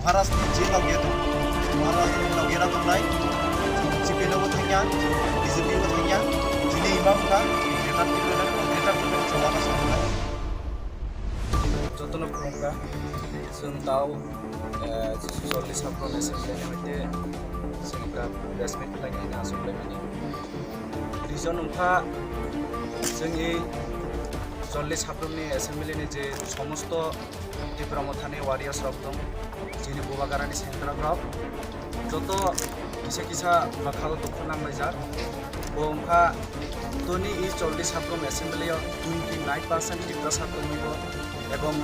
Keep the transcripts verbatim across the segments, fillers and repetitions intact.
Maharajni je loge tong, Maharajni loge ra tongnai, chwng C P M bo thangya, B J P bo thangya, chini imam wngkha Greater Tipraland, Greater Tipraland Chowhana Songkha. Jotono khulumkha, chwng tao, eh, chorlish habron S M L A ni hoite chwng ekta press meet khlainai hwnwi achuk laimani. Reason wngkha, chwng ei chorlish habrumni assembly ni je somosto Tipra Mothani warriors rok tong, chini Bubagarani sengkrak rok, joto kisa kisa bwkhao dukhu nanglaijak. Bo wngkha toni i chorlish habrum assembly o twenty nine percent Tiprasa tongwi bo, ebong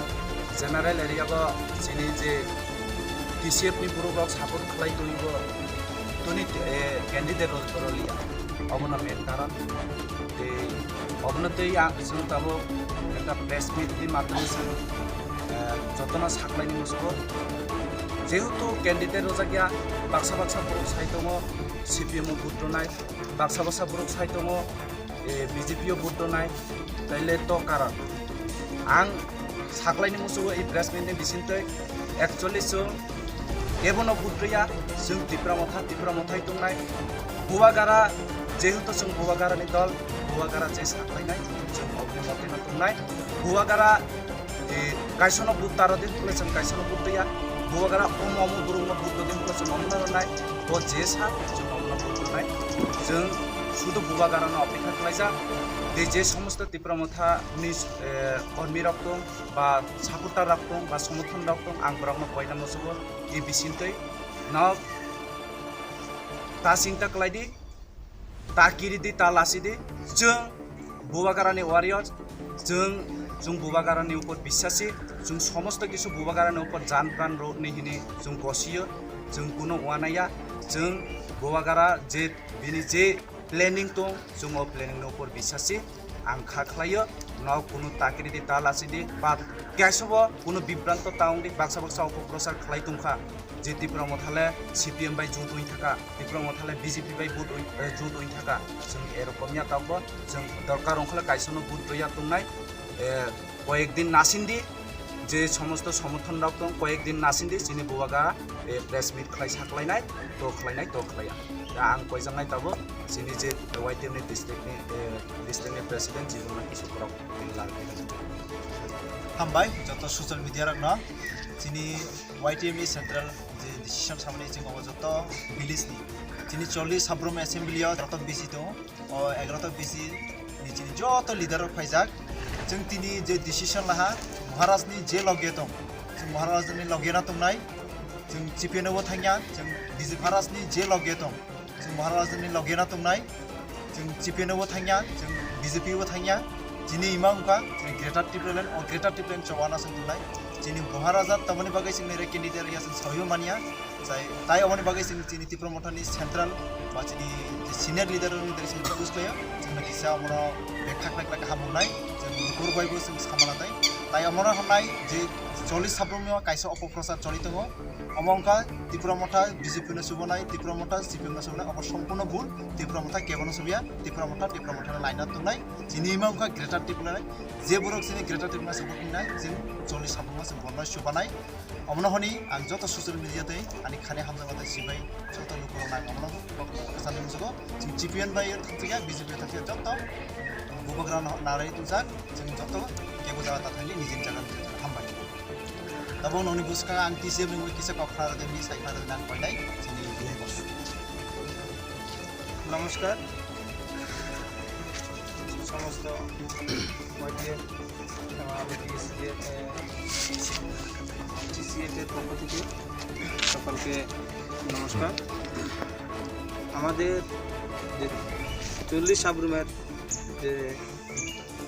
general area o chini je T C F ni borok rok support khlai tongwi bo, toni, eh, candidate rok rwliya. Obono main karon. Tei obono tei ang chwng tabuk ekta press meet ni maddhome chwng, eh, jotono saklaini musugo. Jehetu candidate rwjakya, baksa baksa borok sai tongo C P M o vote rwnai, baksa baksa borok sai tongo, eh, B J P o vote rwnai, taile to karon. Ang saklaini musugo ei press meet ni bisingtwi actually chwng kebono vote rwya, chwng Tipra Motha, Tipra Mothai tongnai. Bubagra, jehetu chwng Bubagrani dol, Bubagra je saklainai, chwng oboni moteno tongnai. Bubagra, eh, kaisono vote taro din hwnle chwng kaisono vote rwya. Bubagra omo omo borokno vote rw din hwnle chwng omono rwnai. Bo je sa, chwng omono vote rwnai. Chwng sudu Bubagrano opekha khlaijak. Tei je somosto Tipra Motha ni, eh, kormi rok tong, ba supporter rok tong, ba somorthon rok tong, ang borokno poila musugo, e bisingtwi no ta chingta khlai di, ta kiri di, ta lasi di. Chwng Bubagrani warrior, chwng, chwng Bubagrani upor biswasi, chwng somosto kisu Bubagrani upor jan pran rwni hini chwng gosiyo, chwng kuno uanaya, chwng Bubagra je bini je planning tong, chwng o planning no upor bisasi ang kha khlaio, no kunu takiri di, ta lasi di, ba kaisa bo kunu bibranto ta wng di, baksa baksa opoprochar khlai tongkha je Tipra Motha le C P M bai jut wng thaka, Tipra Motha le B J P bai vote wng, eh, jut wng thaka, chwng erokom ya tabok, chwng dorkar wngkha le kaisa no vote rwya tongnai, eh, koyek din nasing di, je somosto somorthon rok tong, koyek din nasing di, chini Bubagra, eh, press meet khlai saklainai, to khlainai, to khlaiya. Da ang koijaknai tabuk, chini je Y T F ni district ni, eh, district ni president, Jibon Mati Sukrok, tini larwi. Hambai, joto social media rok no, chini Y T F ni central je decision samani chini obo joto village ni, chini chorlish habrum assembly o joto bisi tongo. O egarota bisi ni chini joto leader rok phaijak. Chwng tini je decision laha, Maharaj ni je loge tong, chwng Maharaj ni loge na tongnai. Chwng C P M no bo thangya, chwng B J P Maharaj ni je loge tong, chwng Maharaj ni loge na tongnai. Chwng C P M no bo thangya, chwng B J P bo thangya. Chini ima wngkha, chini Greater Tipraland, o Greater Tipraland Chowhana chwng tongnai. Chini Maharaja tamoni bagwi chwngni re candidate ya chwng sawi manya. Chai, tai oboni bagwi chwng chini Tipra Mothani central ba chini je senior leader rokni dari chwng request khlaio, chwngno kisa omono bek kha khlai khlai kaham wngnai, chwng lukur bai bo chwng samala tai. Tai omono hwnai je chorlish sabrumno kaisa opoprochar choli tongo, omo wngkha Tipra Motha B J P no subonai, Tipra Motha C P M no subonai, obo sompurno bhul, Tipra Motha kebono subya, Tipra Motha, Tipra Mothani line o tongnai, chini ima wngkha Greater Tipraland, je borok chini Greater Tipraland support khlainai, chwng chorlish sabrumno chwng bono subanai. Omono hwnwi ang joto social media tei ani khani hamjakma tei sibai joto lukurok nang omono kok kok kwchangni musugo chwng C P M bai thangjakya, B J P thangjakya joto bubagra no narwi tubujak, chwng joto kebo jaga ta thangdi nijini jaga nijini jaga hambai. Tabuk nokni bwskango ang T C F ni mui kisa kok khna rwdi, mui sai khna rwdi nang koinai chini bini boss. নমস্কার সমস্ত ওয়াইটিএফ এবং আমি TCF, TCF এর পক্ষ থেকে সকলকে নমস্কার। আমাদের যে চল্লিশ সাবরুমের যে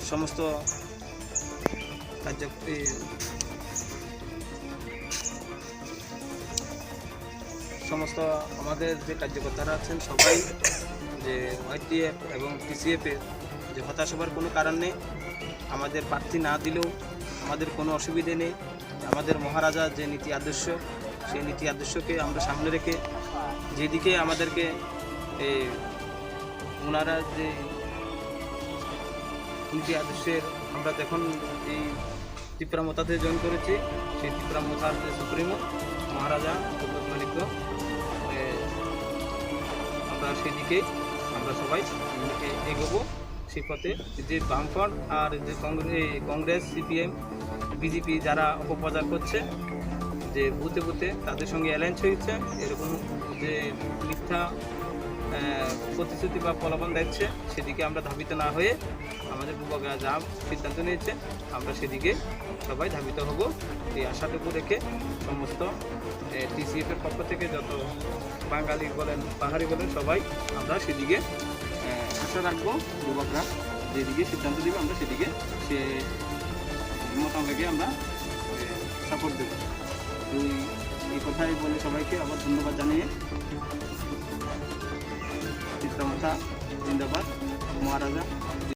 সমস্ত কার্য-, এই সমস্ত আমাদের যে কার্যকর্তারা আছেন সবাই যে ওয়াইটিএফ এবং টিসিএফ এর যে হতাশ হবার কোনো কারণ নেই। আমাদের প্রার্থী না দিলেও আমাদের কোনো অসুবিধে নেই। আমাদের মহারাজা যে নীতি আদর্শ, সেই নীতি আদর্শকে আমরা সামনে রেখে যেদিকে আমাদেরকে এই ওনারা যে নীতি আদর্শের আমরা যখন এই তিপ্রা মথাতে জয়েন করেছি, সেই তিপ্রা মথার যে সুপ্রিমো মহারাজ রাজা, দুর্লভ মাণিক্য, এ, আমরা সেদিকেই, আমরা সবাই এগোবো সেই পথে। যে বামফ্রন্ট আর যে কংগ্রে-, এই কংগ্রেস, সিপিএম, বিজেপি যারা অপপ্রচার করছে, যে বুথে বুথে তাদের সঙ্গে অ্যালায়েন্স হয়েছে, এরকম যে মিথ্যা, আহ, প্রতিশ্রুতি বা প্রলোভন দিচ্ছে, সেদিকে আমরা ধাবিত না হয়ে আমাদের বুবাগরা যা সিদ্ধান্ত নিয়েছে, আমরা সেদিকে সবাই ধাবিত হব। এই আশাটুকু রেখে সমস্ত, এ, টিসিএফ এর পক্ষ থেকে যত বাঙালি বলেন, পাহাড়ি বলেন, সবাই আমরা সেদিকে, এ, আশা রাখবো। যুবকরা যেদিকে সিদ্ধান্ত দিবে, আমরা সেদিকে সে মোতাবেকে আমরা, এ, সাপোর্ট দেব। তো এই কথাই বলে সবাইকে আবার ধন্যবাদ জানিয়ে চিত্রমাথা জিন্দাবাদ, মহারাজা।